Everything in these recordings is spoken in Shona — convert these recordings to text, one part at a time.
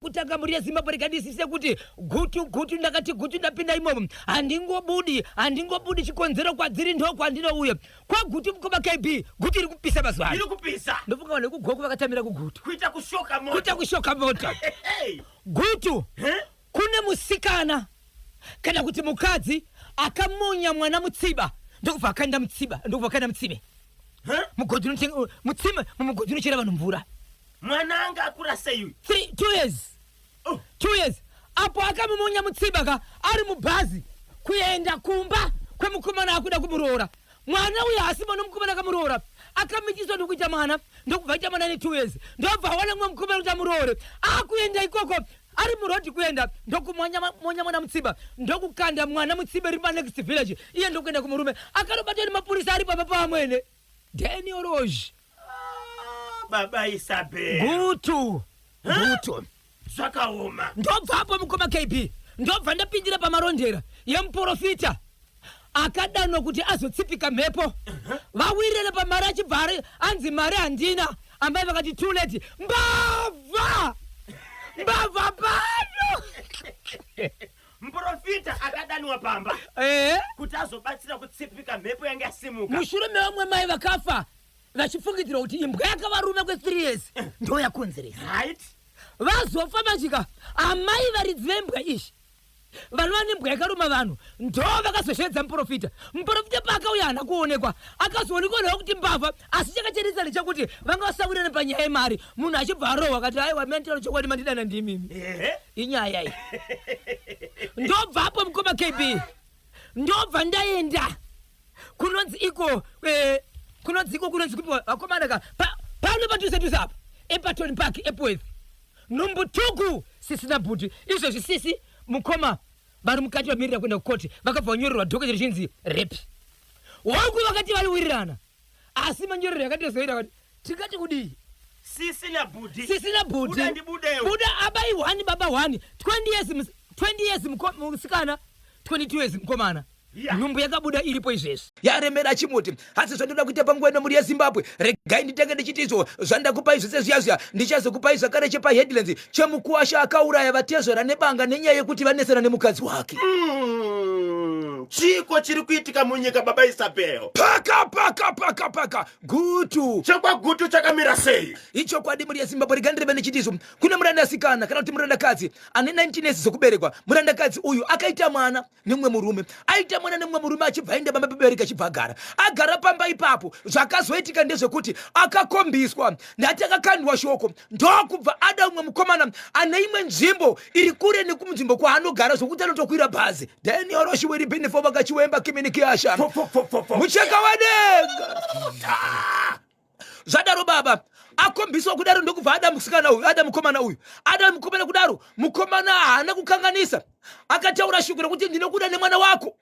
Chekutanga mhuri yeZimbabwe rikandisise kuti gutu gutu ndakati gutu ndapinda imomo handingobudi handingobudi chikonzero kwadziri ndokwandinouya kwagutu mukoma KB gutu iri kupisa mazuva ano iri kupisa ndofunga vanhu vekuGokwe vakatamira kugutu kuita kushoka moto kuita kushoka moto Hey! gutu He? kune musikana kana kuti mukadzi akamonya mwana mutsiba ndokubva akaenda mutsiba ndokubva akaenda mutsime He? mugodhi unotenga mutsime mumugodhi unochera vanhu mvura mwana anga akura sei uyu 3 2 years Oh. 2 years apo akamumonya mutsiba ka ari mubhazi kuenda kumba kwemukomana akuda kumuroora mwana uyu haasi mwana mukomana akamuroora akamitiswa ndokuita mwana ndokubva aita mwana ne 2 years ndobva awana mumwe mukomana kuti amuroore akuenda ikoko ari murodhi kuenda ndokumonya monya mwana mutsiba ndokukanda mwana mutsiba riri panext village iye ndokuenda kumurume akanobatwa nemapurisa ari pamba pavamwene Daniel Roge Ah, baba Isabel gutu gutu zvakaoma ndobvapo mukoma KB ndobva ndapindira pamarondera yemuprofita akadanwa kuti azotsipika mhepo vawirirana pamari achibva ari anzi mari handina amai vakati too late mbavha mbavha pano muprofita akadanwa pamba ehe kuti azobatsira kutsipika mhepo yange yasimuka mushure mevamwe mai vakafa vachifungidzirwa kuti imbwa yakavaruma kwe3 years ndo yakonzeresa right vazofa machika amai varidzi vembwa izvi vanova nembwa yakaruma vanhu ndo vakazoshevedza muprofita muprofita paakauya haana kuonekwa akazoonekwa nawo kuti mbavha asi chakacheresa ndechekuti vanga vasawirirana panyaya yemari munhu achibva arohwa akati aiwa mentero chokwadi mandidana ndimimi ehe inyaya iyi ndobvapo mukoma KB ndobva ndaenda kunonzi iko eh, kunonzi iko kunonzi kupi vakomana ka pano padhuze dhuze apa epaton Park Epworth nhumbu tuku sisina bhuti izvezvi sisi mukoma vari mukati vamirira kuenda kukoti vakabva vanyorerwa docket richinzi rape wangu vakati variwirirana asi manyorero yakatozoita kuti tingati kudii sisi nabhudhi sisi nabhudhi Buda ndibudewo. buda abai 1 baba 1 20 years 20 years musikana 22 years mukomana Yeah. nhumbu yakabuda iripo izvezvi Yaremera chimuti. Asi zvandoda kuita panguva ino mhuri yeZimbabwe, regai nditange ndichiti izvo zvandakupai zvese zviya zviya ndichazokupai zvakare chepaheadlands chemukuwasha akauraya vatezvara nebanga nenyaya yekuti vanesana nemukadzi wake. Chiiko chiri kuitika munyika baba Isabel? Paka paka paka paka gutu. Chekwagutu chakamira sei? Ichokwadi mhuri yeZimbabwe, regai ndireve ndichiti izvo kune murandasikana kana kuti murandakadzi ane 19 years dzokuberekwa. Murandakadzi uyu akaita mwana nemumwe murume aita mwana nemumwe murume achibva aenda pamba pebereki achibva agara agara pamba ipapo zvakazoitika ndezvekuti akakombiswa ndati akakandwa shoko ndokubva ada umwe mukomana ane imwe nzvimbo iri kure nekunzvimbo kwaanogara zvokuti anotokwira bhazi daniel roshiweri benefo vakachiwemba kiminikiasha mucheka wadenga Zvadaro baba akombiswa kudaro ndokubva ada musikana uyu, ada mukomana uyu, ada mukomana kudaro. Mukomana haana kukanganisa, akataura shoko rekuti ndinokuda nemwana wako.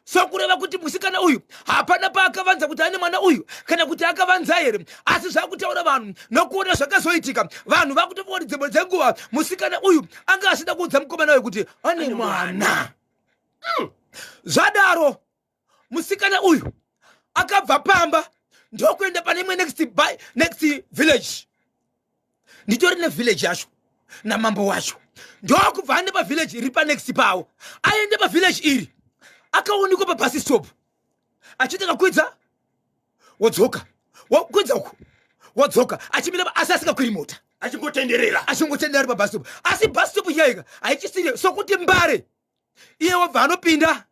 So kureva kuti musikana uyu hapana paakavanza kuti ane mwana uyu kana kuti akavanza here, asi zvakutaura vanhu nokuona zvakazoitika, vanhu vakutofunga kuti dzimwe dzenguva musikana uyu anga asida kuudza mukomana uyu kuti ane mwana. Zvadaro musikana uyu akabva pamba ndokuenda pane imwe next, by, next village nditori nevillage yacho namambo wacho ndokubva aende pavillage iri panext pawo aende pavillage iri akaonekwa pabus stop achiti akakwidza wodzoka wokwidza uku wodzoka achimira asi asingakwiri mota achingotenderera achingotenderera ari pabus stop asi bus stop iyaika haichisiri sokuti mbare iye wobva anopinda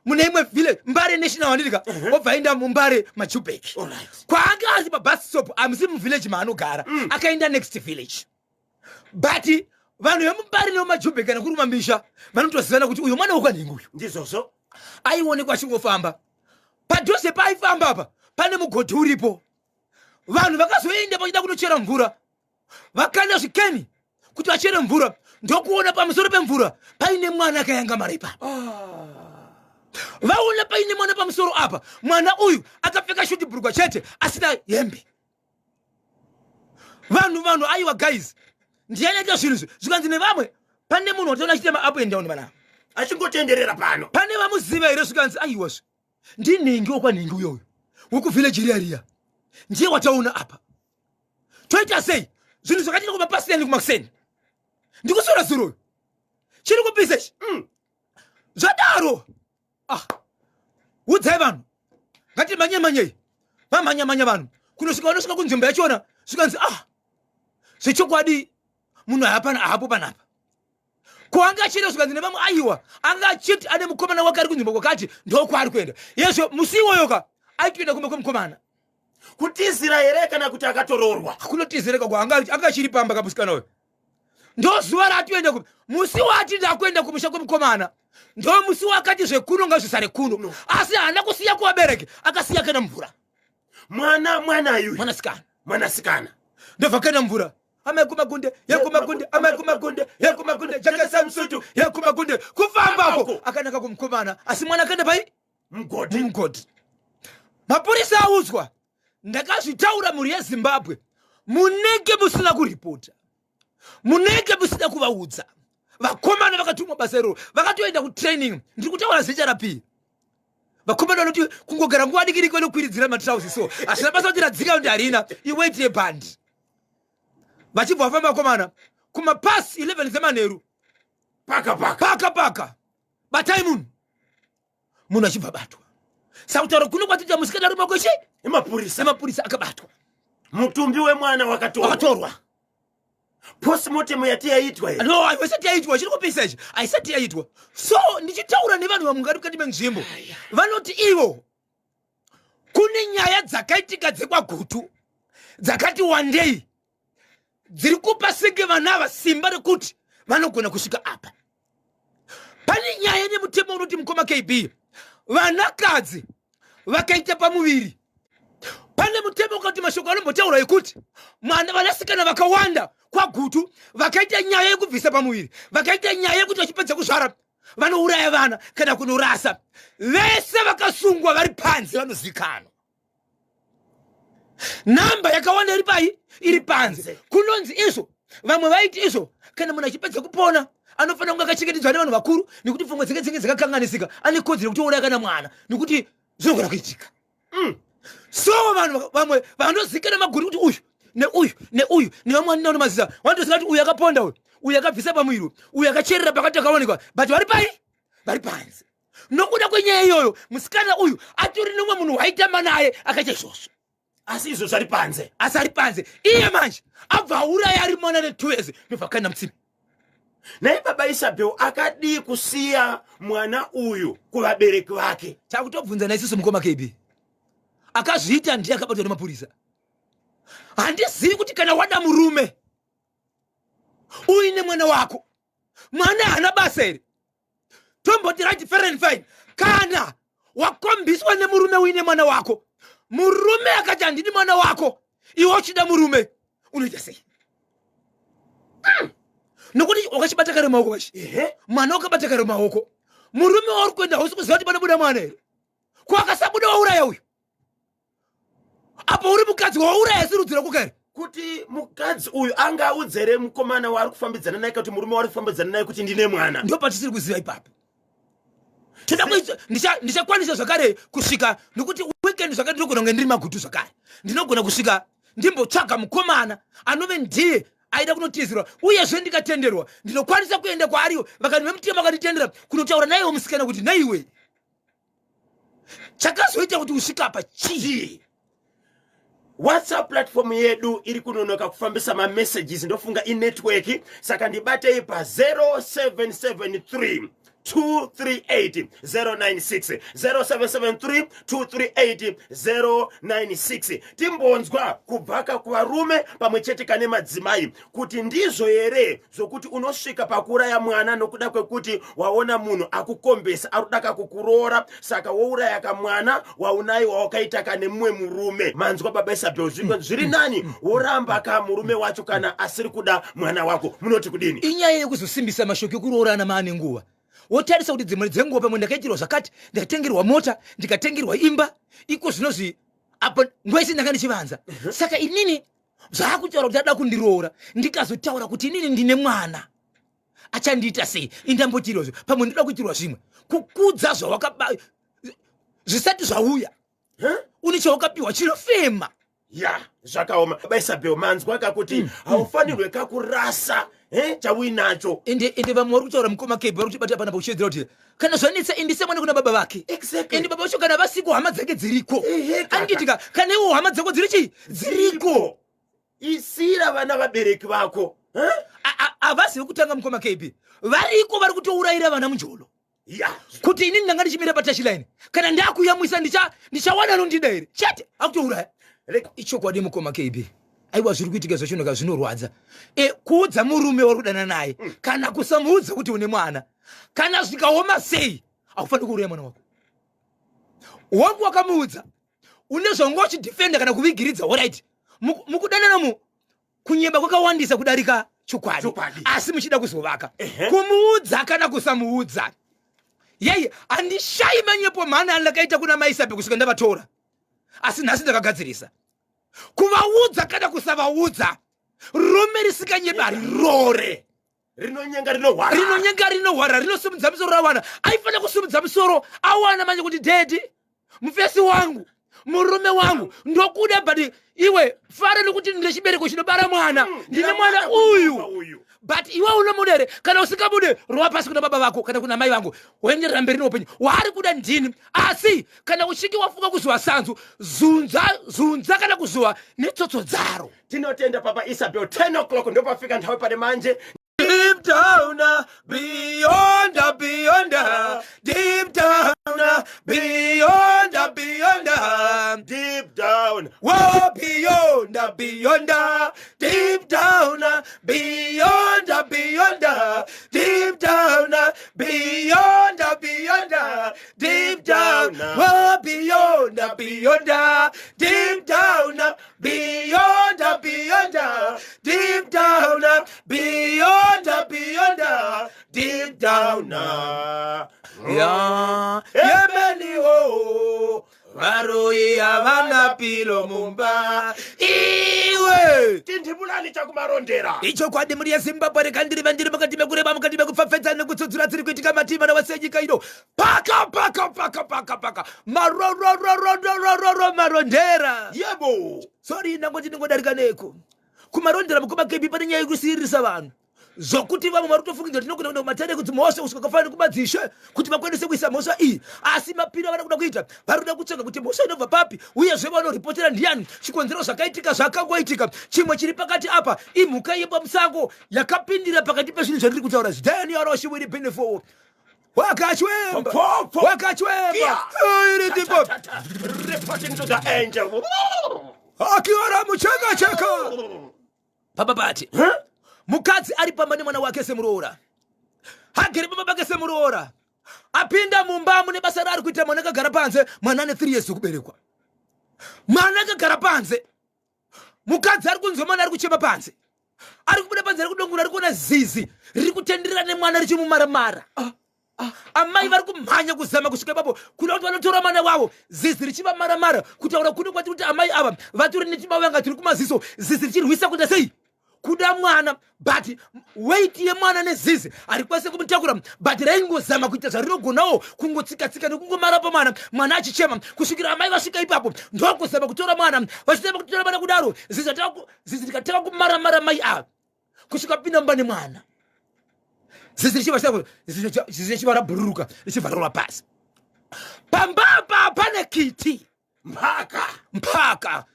mune imwe village Mbare National wandidika wobva aenda muMbare maJubek kwaanga ari pabus stop hamusi muvillage maanogara akaenda next village but vanhu vemuMbare nemumaJubek kana kuri mamisha vanotozivana kuti uyu mwana wekwanhingi uyu ndizvozvo aionekwa achingofamba padhuze paaifamba apa pane mugodhi uripo vanhu vakazoenda vachida kunochera mvura vakanda zvikeni kuti vachere mvura ndokuona pamusoro pemvura paine mwana akayangamara ipapa ah. Vaona paine mwana pamusoro apa, mwana uyu akapfeka shuti bhurugwa chete asina hembe. Vanhu aiwa guys, ndiyani aita zvinhu izvi? Zvikanzi nevamwe pane munhu wataona achiita maup and down vanava achingotenderera pano pane vamuziva here? Zvikanzi aiwazve ndinhingi wokwanhingi uyoyo wekuvhileji riya riya ndiye wataona apa. Toita sei? Zvinhu zvakatika kumapasiyani kumakuseni. Ndikuswera zuro chiri kupisa ichi. Zvadaro ah udzai vanhu ngati manye manyei vamhanya manya vanhu kunosvika vanosvika kunzvimbo yachona zvikanzi ah zvechokwadi munhu hapana hapo panapa ko anga achienda zvikanzi nevamwe aiwa anga achiti ane mukomana wake ari kunzvimbo kwakati ndokwaari kuenda yezvo musi iwoyoka aitoenda kumba kwemukomana. Kutizira here kana kuti akatoroorwa? Kunotizira kako anga anga achiri pamba kamusikana uyo. Ndozuva raatoenda ku musi waati ndakuenda kumusha kwemukomana ndo musi wakati zvekuno ngazvisare kuno no. Asi haana kusiya kuvabereki akasiya kana mvura. Mwana mwana yuyu mwanasikana mwanasikana ndobva kana mvura amai kumagunde yekumagunde amai kumagunde yekumagunde jakasa musutu yekumagunde kufambako akanaka kumukomana asi mwana akaenda pai Mugodhi. Mugodhi. Mapurisa audzwa, ndakazvitaura mhuri yeZimbabwe, munenge musina kuripota, munenge musina kuvaudza. Vakomana vakatumwa basa iroro vakatoenda kutraining. Ndiri kutaura ZRP. Vakomana vanoti kungogara nguva diki diki vanokwiridzira matrausi so hazvina basa kuti radzika kuti harina iweti yebhandi. Vachibva vafamba vakomana kumapasi 11 dzemanheru paka paka paka paka batai munhu munhu achibva batwa saka kutaura kuno kwatita musikana ari makweshe emapurisa emapurisa akabatwa mutumbi wemwana wakatorwa wakatorwa postmortem yati yaitwa here no haisati yaitwa chiri kupisa ichi haisati yaitwa so ndichitaura nevanhu vamwe ngati mukati menzvimbo vanoti ivo kune nyaya dzakaitika dzekwagutu dzakati wandei dziri kupa senge vana ava simba rekuti vanogona kusvika apa. Pane nyaya nemutemo unoti mukoma KB vanakadzi vakaita pamuviri pane mutemo ukati mashoko anombotaura ekuti mwana vanasikana vakawanda kwaGutu vakaita nyaya yekubvisa pamuviri vakaita nyaya yekuti vachipedza kuzvara vanouraya vana kana kunorasa vese vakasungwa vari panze vanozikanwa. Nhamba yakawanda iri pai iri panze kunonzi izvo vamwe vaiti izvo kana munhu achipedza kupona anofanira kunge akachengetedzwa nevanhu vakuru nekuti pfungwa dzake dzinge dzakakanganisika ane kodzero yekutouraya kana mwana nekuti zvinogona kuitika. So vanhu vamwe vanozikana maguri kuti uyu neuyu neuyu nevamwe vanina unomaziva vanotoziva kuti uyu akaponda uyu uyu akabvisa pamuviri uyu akacherera pakati akaonekwa but vari pai vari panze. Nokuda kwenyaya iyoyo musikana uyu atori nemumwe munhu waitamba naye akaita izvozvo asi izvo zvari panze asi ari panze iye manje abva auraya ari mwana ne2 years ndobva akaenda mutsime. Nhai baba Isabel akadii kusiya mwana uyu kuvabereki vake? Takutobvunza naisusu mukoma KB akazviita ndiye akabatwa nemapurisa. Handizivi kuti kana wada murume uine mwana wako mwana haana basa here? Tomboti right fair and fine kana wakombiswa nemurume uine mwana wako murume akati handidi mwana wako iwe uchida murume unoita sei? Nokuti wakachibata kare maoko vachi mwana wakabata kare maoko murume wauri kuenda hausi kuziva kuti panobuda mwana here? Ko akasabuda wauraya uyu apo uri mukadzi wauraya sirudziro kukare kuti mukadzi uyu anga audzere mukomana waari kufambidzana naye kuti murume waari kufambidzana naye kuti ndine mwana ndo patisiri kuziva ipapo. Ndichakwanisa zvakare kusvika nekuti weekend zvakare ndinogona kunge ndiri magutu zvakare ndinogona kusvika ndimbotsvaga mukomana anove ndiye aida kunotizirwa uyezve ndikatenderwa ndinokwanisa kuenda kwaariwo vakani vemutemo vakanditendera kunotaura naiwo musikana kuti naiwe chakazoita kuti usvika apa chii? WhatsApp platform yedu iri kunonoka kufambisa mamessages ndofunga inetwork saka ndibatei pa 0773 238 096 0773 238 096 timbonzwa kubvaka kuvarume pamwe chete kane madzimai kuti ndizvo here zvokuti unosvika pakuuraya mwana nokuda kwekuti waona munhu akukombesa arikuda kakukuroora saka wouraya kamwana waunaye wawakaita kane mumwe murume. Manzwa baba Isabel zviri nani woramba ka murume wacho kana asiri kuda mwana wako. Munoti kudini? Inyaya yekuzosimbisa mashoko ekuroorana maane nguva wotarisa kuti dzimwe dzenguva pamwe ndakaitirwa zvakati ndikatengerwa mota ndikatengerwa imba iko zvinozvi apo nguva yese ndanga ndichivanza. Saka inini zvakutaura kuti ada kundiroora ndikazotaura kuti inini ndine mwana achandiita sei indambotirwa zvo pamwe ndoda kuitirwa zvimwe kukudza zvawakaba zvisati zvauya une chawakapiwa chinofema. Ya, zvakaoma. Baisabel, manzwa kakuti haufanirwe kakurasa chauinacho. Ende vamwe vari kutaura, mukoma KB, vari kutibata pana pakuchiedzera kuti kana zvanetsa, endese mwana kuna baba vake. Ende baba vacho kana vasiko, hama dzake dziriko. Ehe, kaka. Anditika kana iwo hama dzako dziri chii, dziriko. Isira vana vabereki vako, eh? Havasi vekutanga, mukoma KB, variko vari kutourayira vana munjolo. Kuti inini ndanga ndichimira patouchline, kana ndakuyamwisa ndichawana anondida here? Chete akutouraya. Ichokwadi, mukoma KB. Aiwa, zviri kuitika zvachonaka zvinorwadza. Kuudza murume wari kudana naye kana kusamuudza kuti une mwana, kana zvikaoma sei, haufaniri kuuraya mwana wako. Wangu wakamuudza, une zvanga uchidefenda kana kuvigiridza. Alright, mukudanana mu kunyeba kwakawandisa kudarika chokwadi. Chokwadi. Asi muchida kuzovaka, Ehe. kumuudza kana kusamuudza, yei handishayi manyepo mhani andakaita kuna maisabe kusvika ndavatora, asi nhasi ndakagadzirisa. Kuvaudza kana kusavaudza, rume risikanyeba harirore. Rinonyenga rinohwara. Rinonyenga rinohwara, rinosimudza musoro rawana. Aifanira kusimudza musoro awana manje kuti daddy, mufesi wangu, murume wangu, ndokuda, but iwe fara nekuti ndine chibereko chinobara mwana. Ndine mwana uyu. Uyu. But iwe unomuda here? Kana usingamude, rova pasi kuna baba vako kana kuna mai vangu, woenderera mberi neupenyu. Waari kuda ndini. Asi kana uchinge wafunga kuzuva sanzu, zunza, zunza kana kuzuva netsotso dzaro. Tinotenda, Papa Isabel. 10 o'clock ndopafika nthawi pane manje. Deep down, beyond, beyond, deep down, beyond, beyond, Deep down. Whoa, beyond, beyond, deep down, beyond, beyond, deep down, beyond, beyond, deep down, whoa, beyond, beyond, deep down, beyond, beyond, deep down, beyond, beyond, deep down. Ya, yemeni ho, varoi havana pilo mumba iwe. Tindibulani chakumarondera. Ichokwadi, muri yeZimbabwe, rekandiriva ndiri mukati mekureba, mukati mekupfapfedza nekutsudzura dziri kuitika matima nawasenyika ino. Paka paka paka paka paka marororororororo Marondera. Yebo. Sorry, ndangoti ndingodarika neko kuMarondera. Mukoma KB, pane nyaya yekusiririsa vanhu zvokuti vamwe vari kutofungidzira kuti tinogona kuenda kumatare kuti mhosva kusvika kafanira kumadzishe kuti vakwanise kuisa mhosva iyi. Asi mapiro avari kuda kuita, vari kuda kutsvaga kuti mhosva inobva papi, uyezve vanoripotera ndiani, chikonzero zvakaitika zvakangoitika. Chimwe chiri pakati apa imhuka yepamusango yakapindira pakati pezvinhu zvandiri kutaura. Zidaniaroshiwiri benefo wakachwemba. Popo. Wakachwemba. Kia. Iridipo. Reporting to the angel. Akiora mucheka cheka papa pati. Huh? Mukadzi ari pamba nemwana wake semuroora, agere pamba pake semuroora. Apinda mumba mune basa raari kuita, mwana akagara panze. Mwana ane 3 years yekuberekwa, mwana akagara panze. Mukadzi ari kunzwa mwana ari kuchema panze, ari kubuda panze, ari kudongora, ari kuona zizi riri kutenderera nemwana richimumaramara. Amai vari kumhanya kuzama kusvika ipapo kuda kuti vanotora mwana wavo, zizi richivamaramara. Kutaura kuno kwatiri kuti amai ava vatori netimavanga tiri kumaziso, zizi richirwisa kuita sei, kuda mwana, but weight yemwana nezizi harikwanisi kumutakura, but raingozama kuita zvarinogonawo, kungotsika-tsika nekungomara pamwana, mwana achichema kusvikira amai vasvika ipapo, ndokuzama kutora mwana. Vachizama kutora mwana kudaro, zizi zizi rikatanga kumaramara mai ava kusvika pinda mumba nemwana. Zizi richibva rabhururuka, richibva rova pasi. Pambapa pane kiti. Mhaka. Mpaka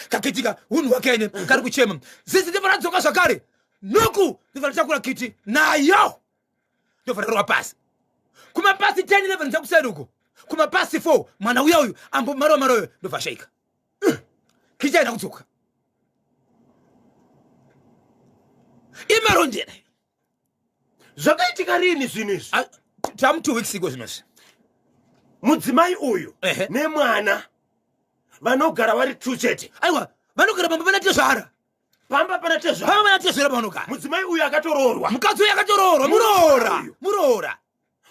kakitika unhu hwakene kari kuchema. Zizi ndibva radzoka zvakare, nuku ndibva ratakura kiti nayo, ndobva rarova pasi kumapasi 10 11 dzakuseri uko, kumapasi 4. Mwana uya uyu ambomarova maroyo, ndobva ashaika. Kiti haina kudzoka. IMarondera. Zvakaitika rini zvinhu izvi? Tamu 2 weeks iko zvinozvi. Mudzimai uyu Ehe. nemwana vanogara vari two chete? Aiwa, vanogara pamba pana tezvara. Pamba pana tezvara? Pamba pana tezvara pavanogara. Mudzimai uyu akatoroorwa? Mukadzi uyu akatoroorwa, muroora. Uyu. Muroora.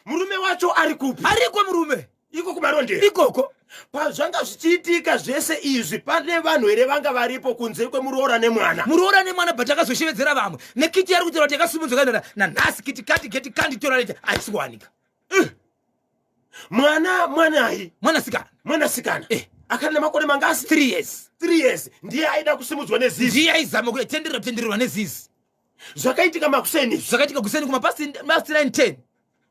Murume wacho ari kupi? Ariko murume. Iko kuMarondera? Ikoko. Pazvanga zvichiitika zvese izvi, pane vanhu here vanga varipo kunze kwemuroora nemwana? Muroora nemwana, but akazoshevedzera vamwe nekiti yari kutaura kuti yakasimudzwa kaendana nanhasi. Kiti kati geti kanditora leta haisi kuwanika. Mwana mwanai? Mwanasikana. Mwanasikana. Eh. Akana makore mangasi? 3 years. 3 years. Ndiye aida kusimudzwa nezizi. Ndiye aizama kutenderera kutendererwa nezizi. Zvakaitika makuseni. Zvakaitika kuseni kuma past 9 10.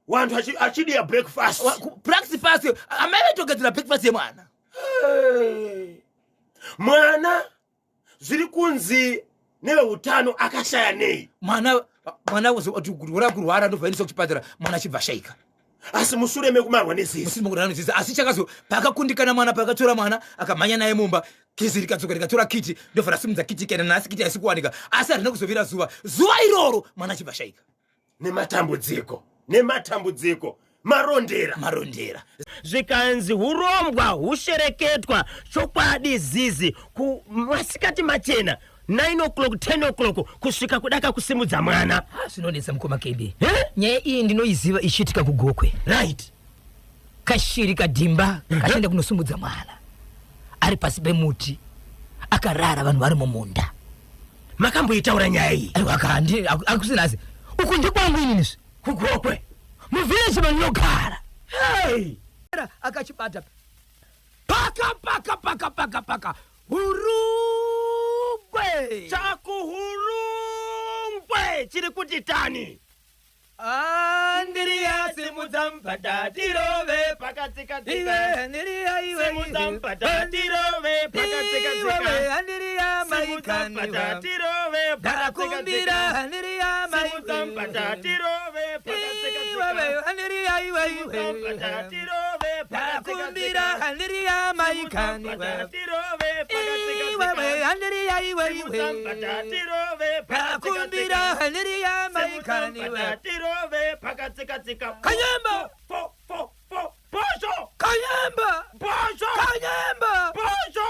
Vanhu achidiya breakfast. Breakfast. Amai vaitogadzira breakfast yemwana. Hey. Mwana zviri kunzi neveutano akashaya nei? Mwana mwana ura kurwara ndobva aendeswa kuchipatara, mwana achibva ashaika. Asi mushure mekumarwa nezizi. Mushure mekurwara nezizi. Asi chakazo paakakundikana mwana, paakatora mwana akamhanya naye mumba, kizi rikadzoka rikatora kiti, ndobva rasimudza kiti ikaenda nhasi kiti haisi kuwanika, asi harina kuzovira zuva. Zuva iroro mwana achibva ashaika. Nematambudziko, nematambudziko, marondera. Marondera. Zvikanzi hurombwa hushereketwa chokwadi zizi kumasikati machena 9 o'clock 10 o'clock kusvika kudaka kusimudza mwana. Zvinonetsa mukoma KB. Eh? Nyaya iyi ndinoiziva ichiitika kuGokwe. Right. Kashiri kadhimba kachienda kunosumudza mwana ari pasi pemuti akarara, vanhu vari mumunda. Makamboitaura nyaya iyi? Aiwa, kandi akusinasi uku ndikwangu inini kuGokwe muvhileji mandinogara. Hey! Akachibata paka paka paka paka paka Hurungwe. Chakuhurungwe chiri kuti tani. Andiriya simudza mupata tirove pakatsika-tsika. Iwe Andiriya iwe Simudza mupata tirove pakatsika-tsika. Iwe Andiriya Simudza mupata maikaniwa tirove Ndakumbira pakatsika-tsika. Andiriya Simudza mupata maiwe tirove Iwe pakatsika-tsika. Andiriya iwe Simudza iwe mupata tirove Ndakumbira pakatsika-tsika. Andiriya Simudza maikaniwa mupata tirove Iwe pakatsika-tsika. Andiriya iwe Simudza iwe mupata tirove Ndakumbira pakatsika-tsika. Andiriya Simudza maikaniwa mupata tirove pakatsika-tsika. Kanyemba! Fo, fo, fo, bosho! Kanyemba! Bosho! Kanyemba! Bosho!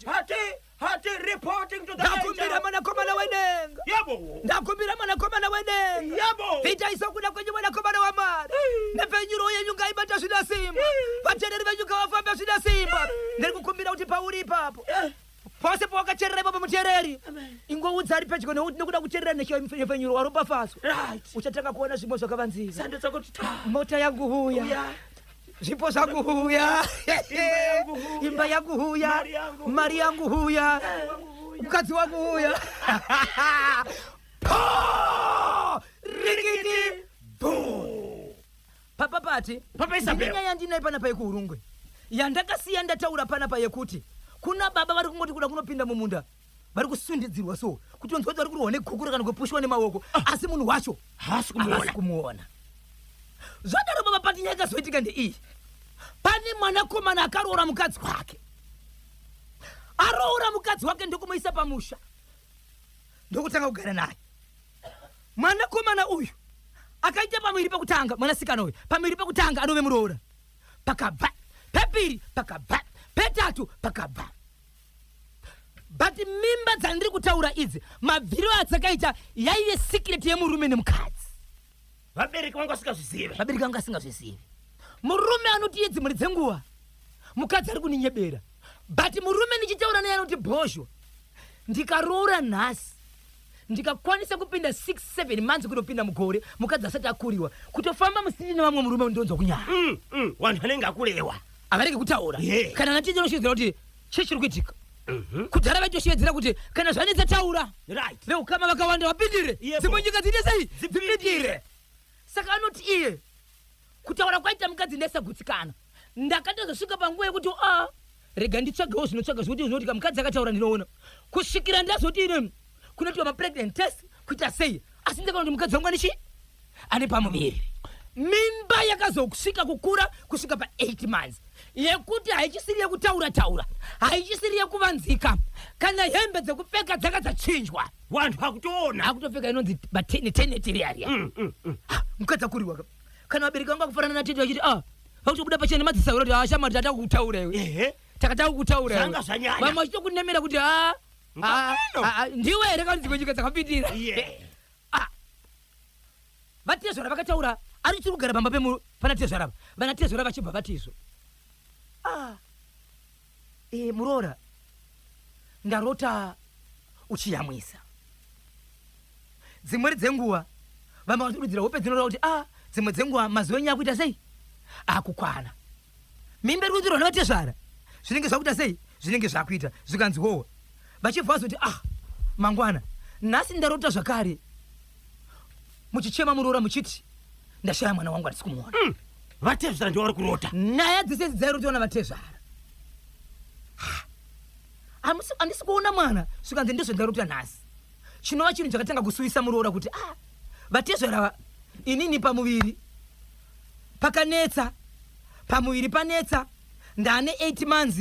Hati, hati, reporting to the Ndakumbira angel. mwanakomana wedenga. Yebo. Ndakumbira mwanakomana wedenga. Yebo. Pitaiso kuda kwenyu mwanakomana waMwari. Nepfenyuro yenyu ngaibata zvina simba. Vatereri venyu ngavafambe zvina simba. Ndiri kukumbira kuti pauri ipapo, pose pawakacherera ipapo, mutereri ingoudza ari pedyo nekuda kucherera nefenyuro waropafadzwa. Uchatanga kuona zvimwe zvakavanzika. Sando dzako ta. Mota yangu huya, Uya. zvipo zvangu huya, yangu huya. imba yangu huya, Mari yangu huya. mari yangu huya, mukadzi wangu huya. Po! Rikiti bu! Papa pati Papa Isabel. ndine nyaya yandinayo panapa yekuHurungwe yandakasiya ndataura panapa, yekuti kuna baba vari kungoti kuda kunopinda mumunda, vari kusundidzirwa so kuti onzwa kuti vari kurwa negukura kana kupushwa nemaoko, asi munhu wacho Haasi havasi kumuona. Kumuona. Zvadaro baba pati, nyaya yakazoitika ndeiyi: pane mwanakomana akaroora mukadzi wake. Aroora mukadzi wake ndokumuisa pamusha, ndokutanga kugara naye. Mwanakomana uyu akaita pamuviri pekutanga, mwanasikana uyu pamuviri pekutanga anove muroora pakabva, pepiri pakabva, petatu pakabva. But mimba dzandiri kutaura idzi, mabviro adzakaita yaive secret yemurume nemukadzi. Vabereki vangu vasingazvizive. Vabereki vangu asingazvizivi. Murume anoti yedzimwe dzenguva mukadzi ari kuninyebera, but murume ndichitaura naye anoti, "Bhozho, ndikaroora nhasi, ndikakwanisa kupinda 6 7 months kutopinda mugore mukadzi asati akuriwa, kutofamba musiti nevamwe murume ndonzwa kunyara." Vanhu vanenge akurewa. Havarege kutaura. Kana natitinoshedzera kuti chii chiri kuitika, kudhara vaitoshedzera kuti kana zvanetsa taura, veukama vakawanda vapindire. Dzimwe nyika dziite sei? Dzipindire. Saka anoti iye kutaura kwaita mukadzi ndaisagutsikana. Ndakatozosvika panguva yekuti a rega nditsvagewo zvinotsvaga zvekuti zvinoti mukadzi akataura ndinoona, kusvikira ndazoti ine kunoitwa mapregnant test kuita sei, asi ndakaona kuti mukadzi wangu anichi ane pamuviri. Mimba yakazosvika kukura kusvika pa8 months, yekuti haichisiri yekutaura taura, haichisiri yekuvanzika. Kana hembe dzekupfeka dzanga dzachinjwa. Vanhu vakutoona. Akutopfeka inonzi mateneti riya. Mukadzi akuriwa ka. Kana vabereki vangu vakufanana natete vachiti a vakutobuda pachena nemadzisaura kuti ashamari tata kukutaura iwe. Takataka kukutaura iwe. Zvanga zvanyanya. Vamwe vachitokunemera kuti a Ngapano. Ndiwe here kana dzimwe nyika dzakapindira? Ah. Vatezvara vakataura ari chiri kugara pamba pana tezvara ava. Vana tezvara vachibva vatizvo, "Ah, e, muroora, ndarota uchiyamwisa." Dzimweni dzenguva Vamwe vachidudzira hope dzinoreva kuti a ah, dzimwe dzenguva mazuva enyu akuita sei? Akukwana. Mimba iri kuitirwa navatezvara zvinenge zvakuita sei? Zvinenge zvakuita. Zvikanzi howa. Vachibva vazoti ah, mangwana nhasi ndarota zvakare muchichema muroora muchiti ndashaya mwana wangu handisi kumuona. Vatezvara ndivo vari kurota. Nyaya dzese idzi dzairotiwa navatezvara. Handisi kuona mwana zvikanzi ndozvandarota nhasi. Chinova chinhu chakatanga kusuwisa muroora kuti ah, vatezvara inini pamuviri pakanetsa, pamuviri panetsa, ndane 8 months,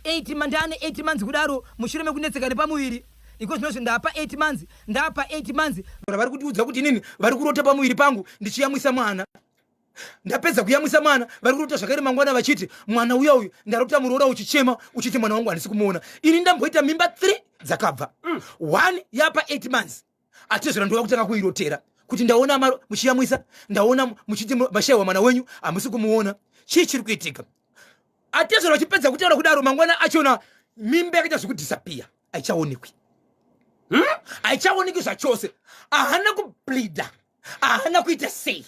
8 ndane 8 months kudaro mushure mekunetseka nepamuviri iko zvinozvi ndapa 8 months, ndapa 8 months. Vari kutiudza kuti inini vari kurota pamuviri pangu ndichiyamwisa mwana. Ndapedza kuyamwisa mwana vari kurota zvakare mangwana vachiti mwana uya uyu ndarota muroora uchichema uchiti mwana wangu handisi kumuona. Ini ndamboita mimba 3 dzakabva. 1 yapa 8 months. Atezvera ndova kutanga kuirotera kuti ndaona muchiyamwisa, ndaona muchiti mashaiwa mwana wenyu hamusi kumuona. Chii chiri kuitika? Atezvera vachipedza kutaura kudaro mangwana achona mimba yakaita zvekudisappear, haichaonekwi. Haichaonekwi zvachose. Ahana kubleeder, ahana kuita sei.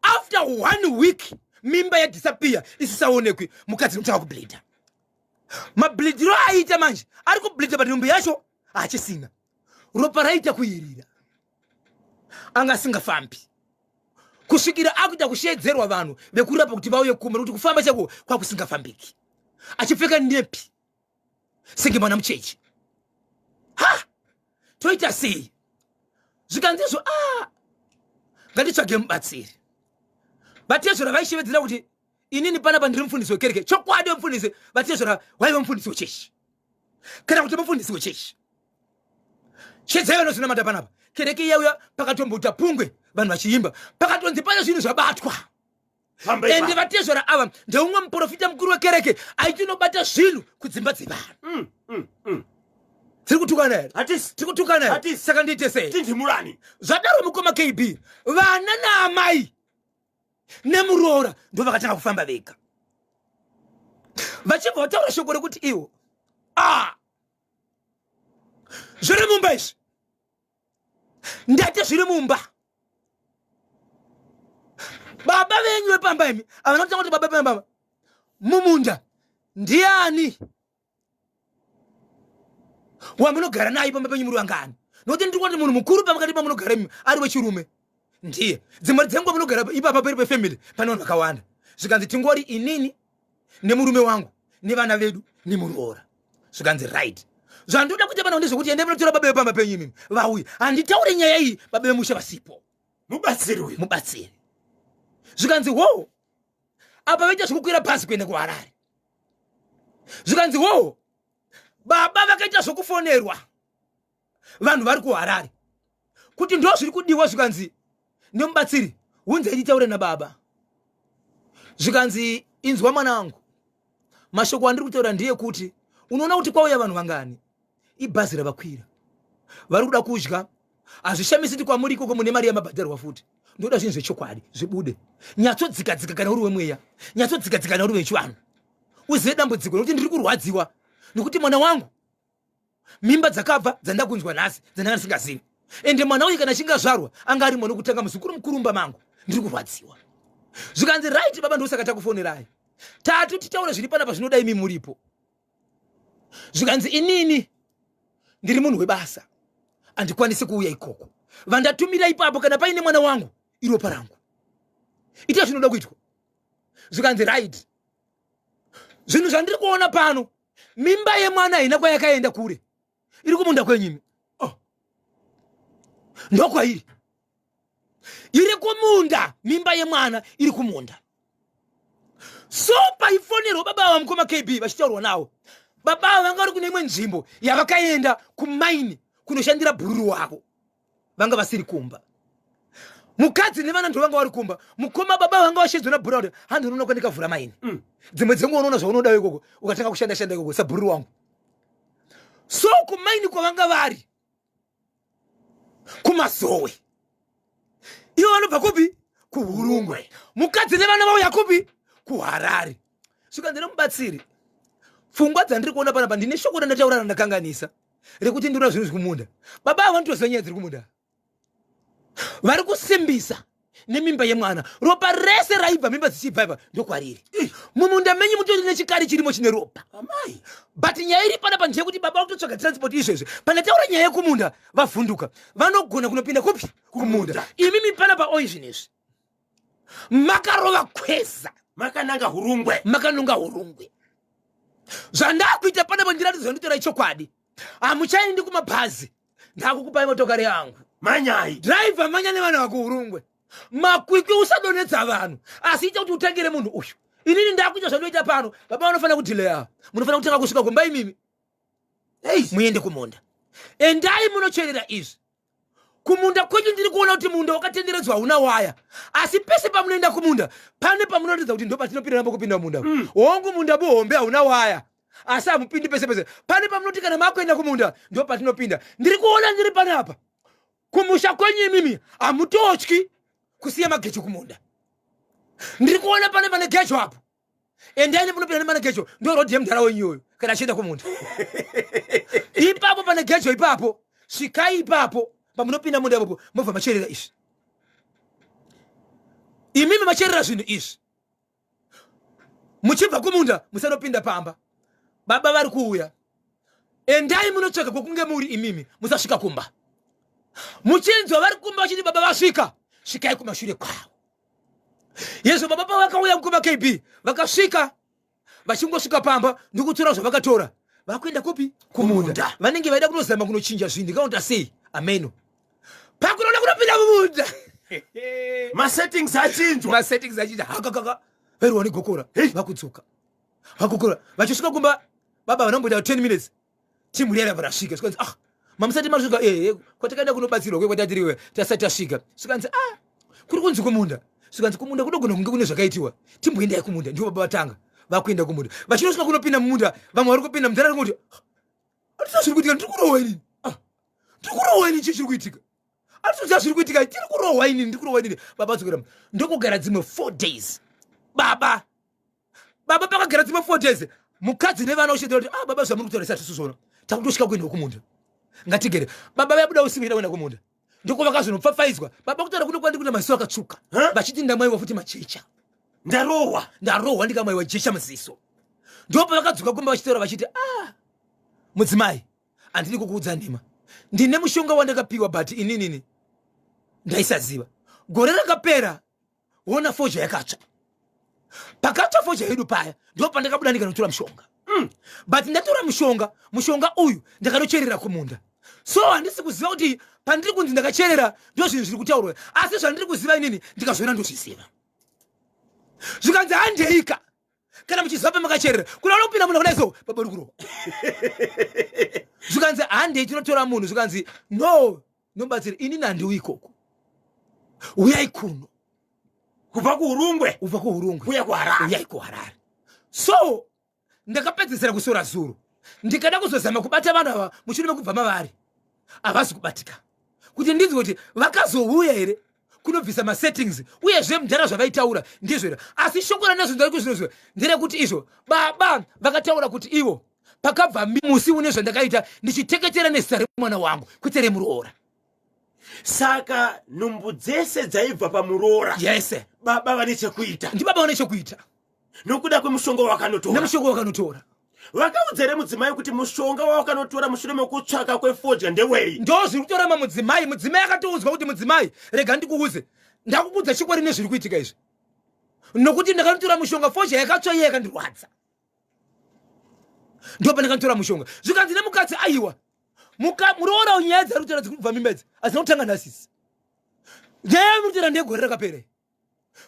After 1 week mimba yadisappear isisaonekwi, mukadzi unotanga kubleeder. Mableediro aiita manje ari kubleeder but nhumbu yacho hachisina. Ropa raita kuirira, anga asingafambi kusvikira akuita kusheedzerwa vanhu vekurapa kuti vauye kumba, nekuti kufamba chako kwakusingafambiki, achipfeka nepi senge mwana mucheche. Ha, toita sei? Zvikanzizvo ah, ngatitsvage mubatsiri. Vatezvera vaishevedzera kuti inini panapa ndiri mufundisi wekereke. Chokwadi mufundisi vatezvera waiva mufundisi wechechi, kana kuti mufundisi wechechi. Chedzai vanozinamata panapa. Kereke yauya pakatomboita pungwe vanhu vachiimba, pakatonzi pane zvinhu zvabatwa. Ende vatezvera ava ndeumwe muprofita mukuru wekereke aitinobata zvinhu kudzimba dzevanhu. Tiri kutukana here? Hatisi. Tiri kutukana here? Hatisi. Saka ndiite sei? Tinhimurani. Zvadaro mukoma KB, vana naamai nemuroora ndo vakatanga kufamba vega, vachibva vataura shoko rekuti iwo ah, zviri mumba izvi, ndati zviri mumba. Baba venyu vepamba imi havana kutanga kuti baba vepamba mumunda ndiani wamunogara naye pamba penyu muri vangani? Nokuti ndiri kuti munhu mukuru pamukati pamunogara imi ari wechirume ndiye. Dzimwe dzenguva munogara ipapa peri pefamily pane vanhu vakawanda. Zvikanzi tingori inini nemurume wangu nevana vedu nemuroora. Zvikanzi right. Zvandoda kuita pano ndezvekuti endai munotora baba vepamba penyu imimi vauye. Handitaure nyaya iyi baba vemusha vasipo. Mubatsiri uyu. Mubatsiri. Zvikanzi wo apa vaita zvekukwira bhazi kuenda kuHarare. Zvikanzi wo baba vakaita zvekufonerwa vanhu vari kuHarare kuti ndo zviri kudiwa. Zvikanzi nemubatsiri hunzai nditaure nababa. Zvikanzi inzwa mwanangu, mashoko andiri kutaura ndeyekuti unoona kuti kwauya vanhu vangani, ibhazi ravakwira, vari kuda kudya. Hazvishamisi kuti kwamuri ikoko mune mari yamabhadharwa futi. Ndoda zvinhu zvechokwadi zvibude. Nyatsodzikadzika kana uri wemweya, nyatsodzikadzika kana uri wechivanhu, uzive dambudziko nekuti ndiri kurwadziwa nekuti mwana wangu mimba dzakabva dzandakunzwa nhasi dzandanga ndisingazivi. Ende mwana uyu kana achinge azvarwa anga ari mwana wekutanga muzukuru mukuru mumba mangu, ndiri kurwadziwa. Zvikanzi right baba, ndosaka takufonerai tatu titaure zviri panapa zvinoda imi muripo. Zvikanzi inini ndiri munhu webasa, handikwanisi kuuya ikoko. Vandatumira ipapo kana paine mwana wangu iropa rangu, ita zvinoda kuitwa. Zvikanzi right, zvinhu zvandiri kuona pano, mimba yemwana haina kwayakaenda kure, iri kumunda kwenyu imi. Oh. Ndokwairi, iri kumunda, mimba yemwana iri kumunda. So paifonerwa baba ava mukoma KB vachitaurwa navo, baba ava vanga vari kune imwe nzvimbo yavakaenda kumaini kunoshandira bhururu wavo, vanga vasiri kumba. Mukadzi nevana ndo vanga vari kumba. Mukoma baba vanga vashedzwa nabhururu kuti handi unoona kwandikavhura maini. Dzimwe dzenguva unoona zvaunoda ikoko ukatanga kushanda shanda ikoko sabhururu wangu. So kumaini kwavanga vari kuMazowe, ivo vanobva kupi? KuHurungwe. Mukadzi nevana vauya kupi? KuHarare. Zvikanzi nemubatsiri, pfungwa dzandiri kuona panapa, ndine shoko randataura randakanganisa rekuti ndinoona zvinhu zvekumunda. Baba ava vanotoziva nyaya dziri kumunda. Vari kusimbisa nemimba yemwana. Ropa rese raibva mimba dzichibva ipa ndokwariri. Mumunda menyu mutori nechikari chirimo chine ropa. Amai. But nyaya iri panapa ndeyekuti baba vakutotsvaga transport izvezvi. Pandataura nyaya yekumunda vavhunduka. Vanogona kunopinda kupi? Kumunda. Imimi panapa oi zvinezvi. Makarova kweza. Makananga Hurungwe. Makanonga Hurungwe. Zvandakuita panapa ndiratidza zvanditora ichokwadi. Hamuchaendi kumabhazi. Ndakukupai motokari yangu. Manyai. Driver manya nevana vakuHurungwe. Makwikwi usadonedza vanhu. Asi ita kuti utangire munhu uyu. Inini ndakuita zvandoita pano. Baba vanofanira kudhileya. Munofanira kutanga kusvika kumba imimi. Hey. Muende kumunda. Endai munocherera izvi. Kumunda kwenyu ndiri kuona kuti munda wakatenderedzwa hauna waya. Asi pese pamunoenda kumunda pane pamunoratidza kuti ndopatinopinda napo kupinda munda. Hongu munda muhombe hauna waya. Asi hamupindi pese pese. Pane pamunoti kana makuenda kumunda ndopatinopinda. Ndiri kuona ndiri panapa. Kumusha kwenyu imimi hamutotyi kusiya magejo kumunda. Ndiri kuona pane pane gejo apo. Endai munopinda nemane gejo ndo road yemudhara wenyu iyoyo kana achienda kumunda. Ipapo pane gejo ipapo. Svikai ipapo pamunopinda munda ipapo mobva macherera izvi. Imimi macherera zvinhu izvi. Muchibva kumunda musanopinda pamba. Baba vari kuuya. Endai munotsvaka kwokunge muri imimi musasvika kumba. Muchinzwa vari kumba vachiti baba vasvika, svikai kumashure kwavo. Yesu baba pavakauya mukoma KB vakasvika vachingosvika pamba ndikutora zvavakatora vakuenda kupi? Kumunda. Vanenge vaida kunozama kunochinja zvinhu ndikaona sei ameno pakunoda kunopinda mumunda masettings achinjwa, masettings achinja hakakaka vairohwa negokora vakudzoka vakokora vachisvika kumba baba vanomboita 10 minutes timu riya rabva rasvika zvikanzi ah mamusati masvika eh kwatakaenda kunobatsirwa kwe kwatatiriwe tasati tasvika zvikanzi ah kuri kunzi kumunda zvikanzi kumunda kunogona kunge kune zvakaitiwa timboendai kumunda ndivo baba vatanga vakuenda kumunda vachinosvika kunopinda mumunda vamwe vari kupinda mudhara ari kuti andisa zviri kuitika ndiri kurohwa inini ah ndiri kurohwa inini chii chiri kuitika anditoziva zviri kuitika tiri kurohwa inini ndiri kurohwa inini baba vadzokera ndokugara dzimwe 4 days baba baba pakagara dzimwe 4 days mukadzi nevana uchidira kuti ah baba zvamuri kutaura isati tizvona takutosvika kuenda kumunda ngatigere baba vabuda usiku ida kuenda kumunda ndiko vakazonopfapfaidzwa baba kutaura kuno kwandi kuita maziso akatsvuka vachiti ndamwaiwa futi majecha ndarohwa ndarohwa ndikamwaiwa jecha muziso ndipo pavakadzoka kumba vachitaura vachiti ah mudzimai handidi kukuudza nhema ndine mushonga wandakapiwa but ininini ndaisaziva gore rakapera wona foja yakatsva pakatsva foja yedu paya ndo pandakabuda ndikanotora mushonga But ndatora mushonga mushonga uyu ndakanocherera kumunda so handisi kuziva kuti pandiri kunzi ndakacherera ndo zvinhu zviri kutaurwa asi zvandiri kuziva inini ndikazviona ndozviziva zvikanzi handeika kana muchiziva pamakacherera kuna unopinda munhu akadai so baba uri kurohwa zvikanzi handei tinotora munhu zvikanzi no nobatsira inini handiuyi ikoko uyai kuno kubva kuHurungwe kubva kuHurungwe uya kuHarare uyai kuHarare so ndakapedzisira kusora zuro ndikada kuzozama kubata vanhu ava mushure mekubva mavari havazi kubatika kuti ndinzwe kuti vakazouya here kunobvisa masettings uyezve mudhara zvavaitaura ndizvo here asi shoko ranazvo ndari kuzvinozwa nderekuti izvo baba vakataura kuti ivo pakabva musi une zvandakaita ndichiteketera nezita remwana wangu kwete remuroora Saka nhumbu dzese dzaibva pamuroora yese baba vane chekuita ndibaba vane chekuita nokuda kwemushonga wakanotora nemushonga wakanotora Vakaudza here mudzimai kuti mushonga wawakanotora mushure mekutsvaka kwefodya ndewei? Ndo zviri kutoramba mudzimai. Mudzimai akatoudzwa kuti mudzimai rega ndikuudze ndakukuudza chokwadi nezviri kuitika izvi nokuti ndakanotora mushonga fodya yakatsva iye yakandirwadza ndo pandakanotora mushonga zvikanzi nemukadzi aiwa muroora nyaya dzari kutaura dzikubva mimba idzi hadzina kutanga nhasisi nyaya yamuri kutaura ndeyegore rakapera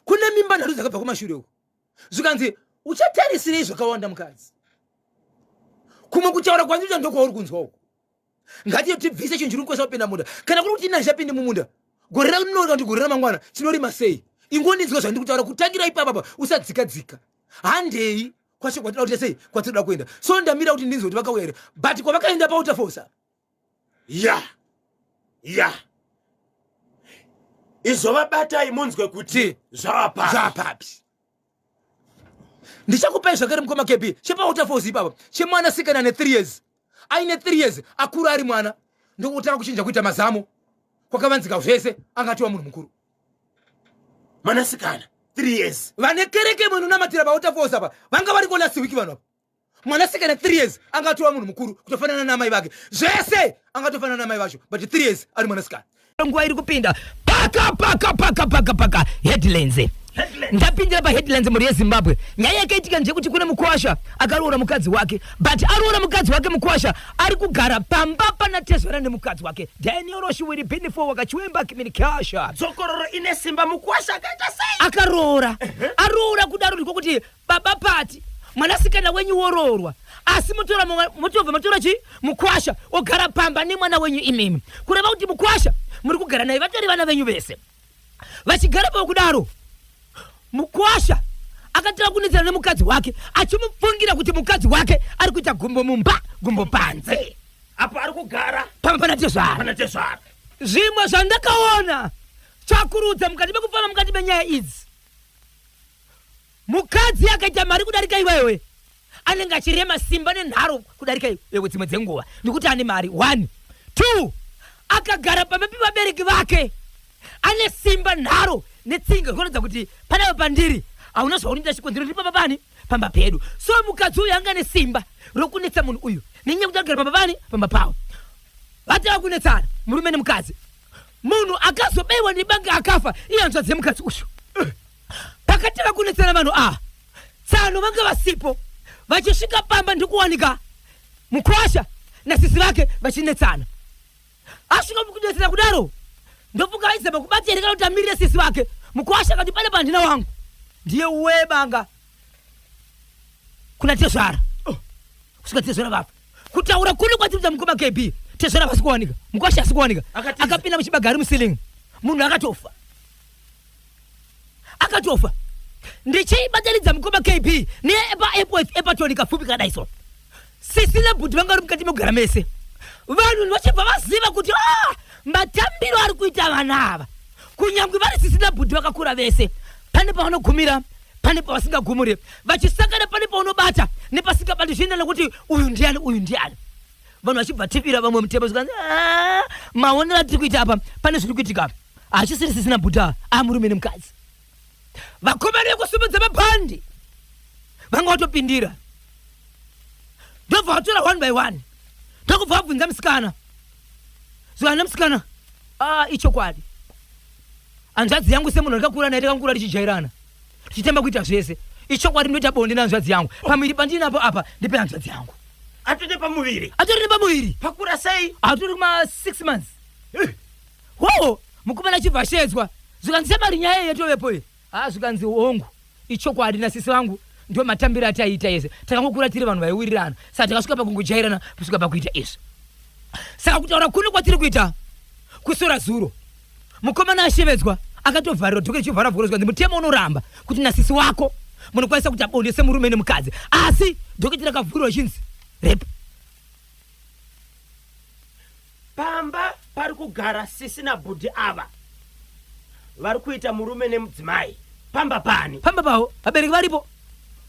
kune mimba nhatu dzakabva kumashure uko zvikanzi uchatarisirei zvakawanda mukadzi kumwe kutaura kwandinoita ndokwauri kunzwa uko ngatiyo tibvise chinhu chiri kukosha kupinda munda kana kuri kuti ina chapinde mumunda gore ranorika kuti gore ramangwana tinorima sei ingondinzwa zvandiri kutaura kutangira ipapapa usadzika dzika handei kwacho kwatinoda kuita sei kwatinoda kuenda so ndamira kuti ndinzwe kuti vakauya here but kwavakaenda pautafosa ya ya izovabatai munzwe kuti zvavapapi zvapapi ndichakupai zvakare mukoma KB chepawaterfalls ipapa chemwana sikana ane 3 years aine 3 years akura ari mwana ndokutanga kuchinja kuita mazamo Kwakavanzika zvese, angatova munhu mukuru. Mwanasikana 3 years. Vane kereke munonamatira paWaterfalls apa vanga variko last week vanhu apa. Mwanasikana 3 years angatova munhu mukuru, kutofanana namai vake zvese, angatofanana namai vacho, but 3 years ari mwanasikana. Nguva iri kupinda paka paka paka paka paka headlines. Headlines. Ndapindira paheadlines, mhuri yeZimbabwe. Nyaya yakaitika ndeyekuti kune mukwasha akaroora mukadzi wake, but aroora mukadzi wake, mukwasha ari kugara pamba pana tezvara nemukadzi wake. Daniel Roshiwiri Benifo wakachiwemba kiminikasha. Dzokororo ine simba. Mukwasha akaita sei? Akaroora. Aroora kudaro, ndiko kuti baba pati mwanasikana wenyu woroorwa, asi mutora motobva matora chi mukwasha ogara pamba nemwana wenyu imimi, kureva kuti mukwasha muri kugara naye, vatori vana venyu vese vachigara pavo. Kudaro mukwasha akatanga kunetsana nemukadzi wake, achimufungira kuti mukadzi wake ari kuita gumbo mumba, gumbo panze. Apo ari kugara pamba pana tezvara. Pana tezvara. Zvimwe zvandakaona tsvakurudza mukati mekufamba mukati menyaya idzi, mukadzi akaita mari kudarika iwewe, anenge achirema simba nenharo kudarika iwewe dzimwe dzenguva, nekuti ane mari. One, two, akagara pamba pevabereki vake, ane simba, nharo netsinga zvinoratidza kuti panapa pandiri hauna zvaunoita, chikonzero ndiri pamba pani? Pamba pedu. So mukadzi uyu anga nesimba rokunetsa munhu uyu nenyaya yekuti agara pamba pani? Pamba pavo. Vatava kunetsana murume nemukadzi. Munhu akazobayiwa nebanga akafa ihanzvadzi yemukadzi uyu. Pakatava kunetsana vanhu ava, tsano vanga vasipo. Vachisvika pamba, ndikuwanika mukwasha nasisi vake vachinetsana. Asvika mukunetsana kudaro, ndofunga aizama kubata here kana kuti amirire sisi vake. Mukwasha akati, "Pane pandina wangu." Ndiye webanga kuna tezvara kusvika tezvara vafa. Kutaura kuno kwatiri, mukoma KB, tezvara vasi kuwanika, mukwasha asi kuwanika. Akatiza. Akapinda muchibagari muceiling, munhu akatofa, akatofa. Ndichibatanidza, mukoma KB, nepaEpworth Epatoni kafupi kadai. So sisi nebhuti vanga vari mukati mekugara mese. Vanhu vachibva vaziva kuti, ah, matambiro ari kuita vana ava, kunyange vari sisi nabhuti vakakura vese, pane pavanogumira, pane pavasingagumuri. Vachisangana, pane paunobata nepasingabati, zvienda nekuti uyu ndiani, uyu ndiani. Vanhu vachibva tipira vamwe mutemo, zvikanzi, "Ah, maonero atiri kuita apa, pane zviri kuitika apa. Hachisiri sisi nabhuti ava, amurume nemukadzi." Vakomana vekusumudza mabhandi vanga vatopindira, ndobva vatora one by one, ndokubva vabvunza musikana. Zvikana musikana, "Ah, ichokwadi, hanzvadzi yangu, semunhu andakakura naye, takangokura tichijairana, tichitamba kuita zvese. Ichokwadi, ndinoita bonde nehanzvadzi yangu. Pamuviri pandinapo apa ndepe hanzvadzi yangu." Atone pamuviri? Atori nepamuviri. Pakura sei? Atori kuma 6 months hoho. Mukomana achibva ashedzwa, zvikanzi, "Semari nyaya iyi yatovepo iyi." Ha, zvikanzi, "Hongu, ichokwadi, nasisi vangu ndo matambiro ataiita ese. Takangokura tiri vanhu vaiwirirana, saka takasvika pakungojairana kusvika pakuita izvi." Saka kutaura kuno kwatiri kuita kusora zuro, mukomana ashevedzwa, akatovharirwa docket ichivhara vhuro. Zvikanzi mutemo unoramba kuti nasisi wako munokwanisa kuita bonde semurume nemukadzi, asi docket rakavhurwa ichinzi rape. Pamba pari kugara sisi nabhudhi ava, vari kuita murume nemudzimai pamba pani? Pamba pavo, vabereki varipo,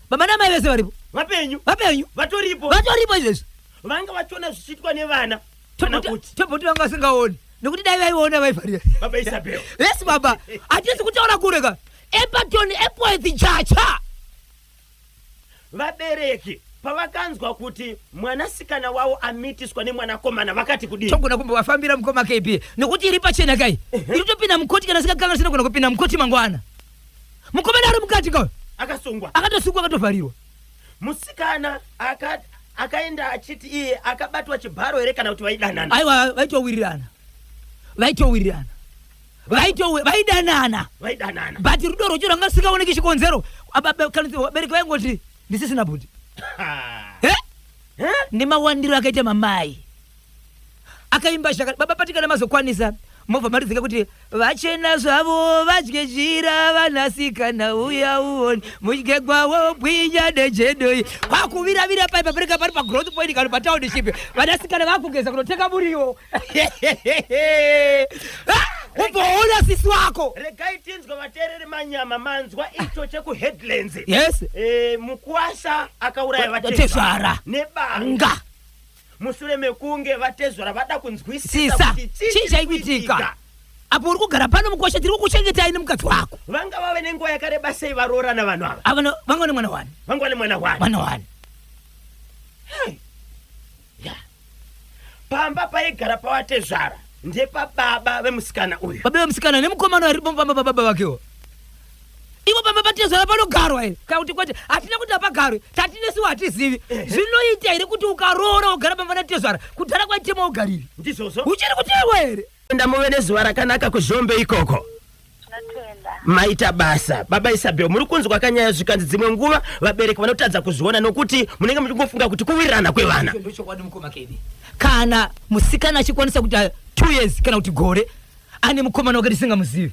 baba namai vese varipo. Vapenyu? Vapenyu. Vatoripo? Vatoripo izvezvi. Vanga vachiona zvichiitwa nevana kana kuti? Toboti vanga vasingaoni, nekuti dai vaiona vaivharira. Baba Isabel. Yes baba, hatisi kutaura kure ka, Epatoni, Epworth, Chacha. Vabereki pavakanzwa kuti mwanasikana wavo amitiswa nemwanakomana, vakati kudii? Togona kumbovafambira, mukoma KB, nekuti iri pachena kai, iri topinda mukoti. Kana singakanga sinogona kupinda mukoti mangwana. Mukomana ari mukati ka. Akasungwa? Akatosungwa, akatovharirwa. Musikana akaenda achiti iye akabatwa chibharo here kana kuti vaidanana? Aiwa, vaitowirirana, vaitowirirana, vaidanana. Vaidanana. But rudo rwacho rwanga rusingaoneki chikonzero. Kana kuti vabereki vaingoti ndisisina bhuti. Eh? Nemawandiro akaita mamai akaimba shaka baba patikana mazokwanisa mobva maridzika kuti vachena zvavo vadye jira, vanasikana uya uone mudye gwawo bwinya nejedoi, kwakuviravira pai papereka pari pagrowth point kana patownship, vanasikana vakugeza kunotenga muriwo. Ah, ubvoona sisi wako. Regai tinzwa vateereri manyama. Manzwa icho chekuHeadlands? Yes. Mukwasha akauraya vatezvara nebanga nga mushure mekunge vatezvara vada kunzwisisa sisa kuti chii chaikuitika. Apo uri kugara pano mukwasha, tiri kukuchengetai nemukadzi wako. Vanga vave nenguva yakareba sei varoorana vanhu ava? Ava vanga nemwana wani. Vanga vane mwana wani. Mwana wani. Ya. Pamba paigara pavatezvara ndepababa vemusikana uyu. Baba vemusikana nemukomana ari pamba pababa vakewo. Ivo pamba patezvara panogarwa here kana kuti kwete? Hatina kuti hapagarwe, tatinesiwo hatizivi. Zvinoita here kuti ukaroora wogara pamba natezvara? Kudhara kwaitema ugariri. Ndizvozvo. Uchiri kutewa here? Muve nezuva rakanaka kuZhombe ikoko. Tinotenda. Maita basa. Baba Isabel, muri kunzwa kanyaya, zvikanzi dzimwe nguva vabereki vanotadza kuzviona nokuti munenge muchingofunga kuti kuwirirana kwevana. Ndochokwadi, mukoma Kebi. Kana musikana achikwanisa kuita 2 years kana kuti gore ane mukomana wake tisingamuzivi,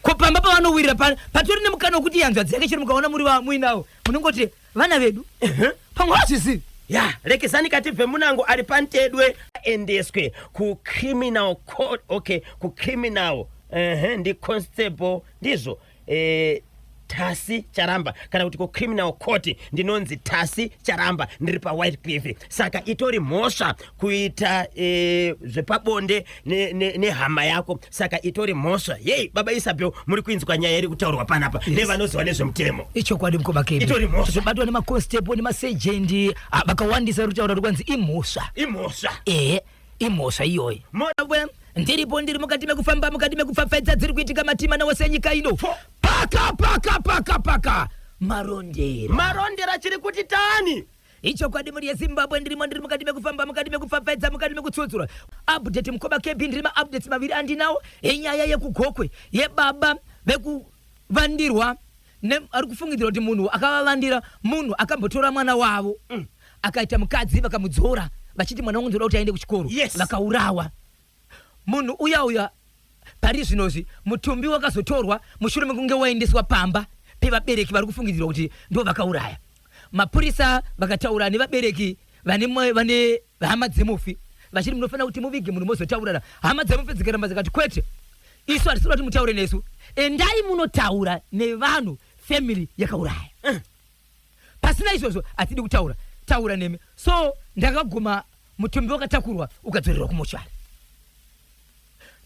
ko pamba pavanowirira patori nemukana wekuti hanzvadzi yake chiri mukaona muri muinawo, munongoti vana vedu pamwe vazvizivi. Ya, rekezani katibve munango ari pantedwe endeswe kucriminal court. Okay, kucriminal, ndiconstable, ndizvo, Tasi Charamba, kana kuti kucriminal court. Ndinonzi Tasi Charamba, ndiri paWhite Cliff. Saka itori mhosva kuita zvepabonde nehama yako, saka itori mhosva yei? Baba Isabel, muri kuinzwa nyaya iri kutaurwa panapa nevanoziva nezvemutemo? Ichokwadi, mukoma Kebi. Itori mhosva. Zvobatwa nemaconstable nemasejendi vakawandisa vari kutaura kuti kwanzi imhosva. Imhosva. Ehe, imhosva iyoyi. Ndiripo, ndiri mukati mekufamba, mukati mekupfapfaidza dziri kuitika matima wose enyika ino. Paka paka paka paka Marondera. Marondera chiri kuti tani. Ichokwadi, muri yeZimbabwe, ndirimo, ndiri mukati mekufamba, mukati mekupfapfaidza, mukati mekutsutsura update. Mukoma Kebi, ndiri maupdates maviri andinawo enyaya yekuGokwe yebaba vekuvandirwa ari kufungidzira kuti munhu akavavandira munhu akambotora mwana wavo, akaita mukadzi, vakamudzora vachiti mwana wangu ndoda kuti aende kuchikoro. Vakaurawa munhu uya uya. Pari zvinozvi mutumbi wakazotorwa mushure mekunge waendeswa pamba pevabereki vari kufungidzirwa kuti ndo vakauraya. Mapurisa vakataura nevabereki vane hama dzemufi vachiti munofanira kuti muvige munhu mozotaurana. Hama dzemufi dzikaramba, dzikati kwete, isu hatisi kuda kuti mutaure nesu, endai munotaura nevanhu family yakauraya. Pasina izvozvo hatidi kutaura taura nemi. So ndakaguma mutumbi wakatakurwa ukadzorerwa kumochari.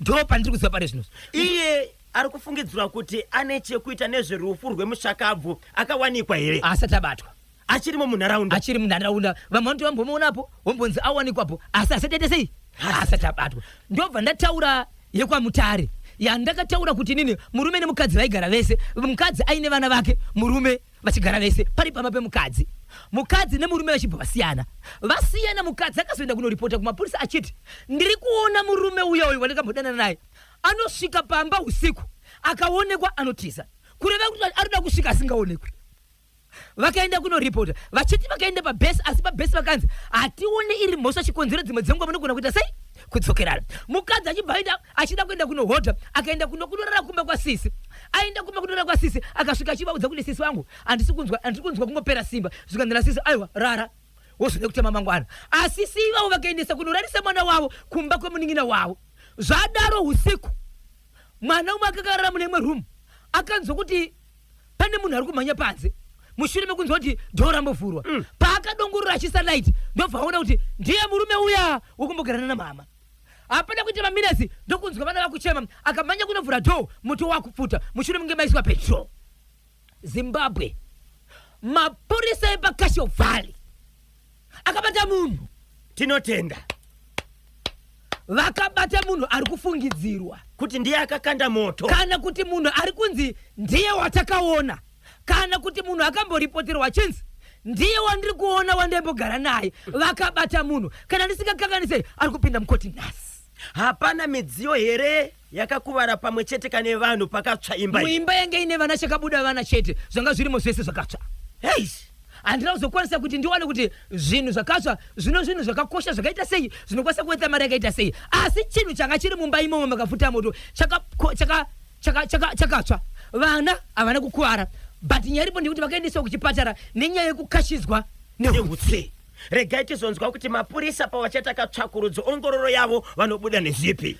Ndo pandiri kuziva pari zvino. Iye ari kufungidzirwa kuti ane chekuita nezverufu rwemushakabvu akawanikwa here? Asati abatwa. Achirimo munharaunda? Achiri munharaunda. Vamwe vanoti vambomuonapo, wombonzi awanikwapo, asi asati aita sei, asati abatwa. Ndobva ndataura yekwaMutare yandakataura kuti nini murume nemukadzi vaigara vese, mukadzi aine vana vake, murume vachigara vese pari pamba pemukadzi. Mukadzi nemurume vachibva vasiyana. Vasiyana, mukadzi akazoenda kunoripota kumapurisa achiti ndiri kuona murume uya uyu wandakambodanana naye anosvika pamba usiku, akaonekwa anotiza, kureva kuti arikuda kusvika asingaonekwi. Vakaenda kunoripota vachiti vakaenda pabhesi, asi pabhesi vakanzi hatione iri mhosva, chikonzero dzimwe dzenguva munogona kuita sei, kudzokerana. Mukadzi achibva aenda achida kuenda kunohodha, akaenda kunorara kumba kwasisi. Aenda kumba kunorara kwasisi, akasvika achivaudza kuti sisi vangu, handisi kunzwa, handisi kunzwa kungopera simba. Zvikanzi nasisi, aiwa, rara, wozoda kutama mangwana. Asi sii vavo vakaendesa kunorarisa mwana wavo kumba kwemunin'ina wavo. Zvadaro usiku mwana umwe akakarara mune imwe rumu akanzwa kuti pane munhu ari kumhanya panze. Mushure mekunzwa kuti door rambovhurwa, paakadongorora achiisa light, ndobva aona kuti ndiye murume uya wekumbogarana namama. Hapana kuita maminutes ndokunzwa vana vakuchema. Akamhanya kunovhura door, moto wakupfuta mushure munge maiswa petrol. Zimbabwe, mapurisa epaCastle Valley akabata munhu. Tinotenda. Vakabata munhu ari kufungidzirwa kuti ndiye akakanda moto, kana kuti munhu ari kunzi ndiye watakaona, kana kuti munhu akamboripoterwa achinzi ndiye wandiri kuona wandaimbogara naye. Vakabata munhu, kana ndisingakanganisei ari kupinda mukoti nhasi. Hapana midziyo here yakakuvara pamwe chete kane vanhu pakatsva imba iyi? Muimba yange ine vana, chakabuda vana chete, zvanga zvirimo zvese zvakatsva. Hei. Handina kuzokwanisa kuti ndiwane kuti zvinhu zvakatsva zvino zvinhu zvakakosha zvakaita sei, zvinokwanisa kuweta mari yakaita sei, asi chinhu changa chiri mumba imomo makafuta moto chakatsva chaka, chaka, chaka, chakatsva. Vana havana kukuvara, but nyaya iripo ndekuti vakaendeswa kuchipatara nenyaya yekukashidzwa nehutsi. Nehutsi. Regai tizonzwa kuti mapurisa pavachaita katsvakurudzo, ongororo yavo, vanobuda nezvipi.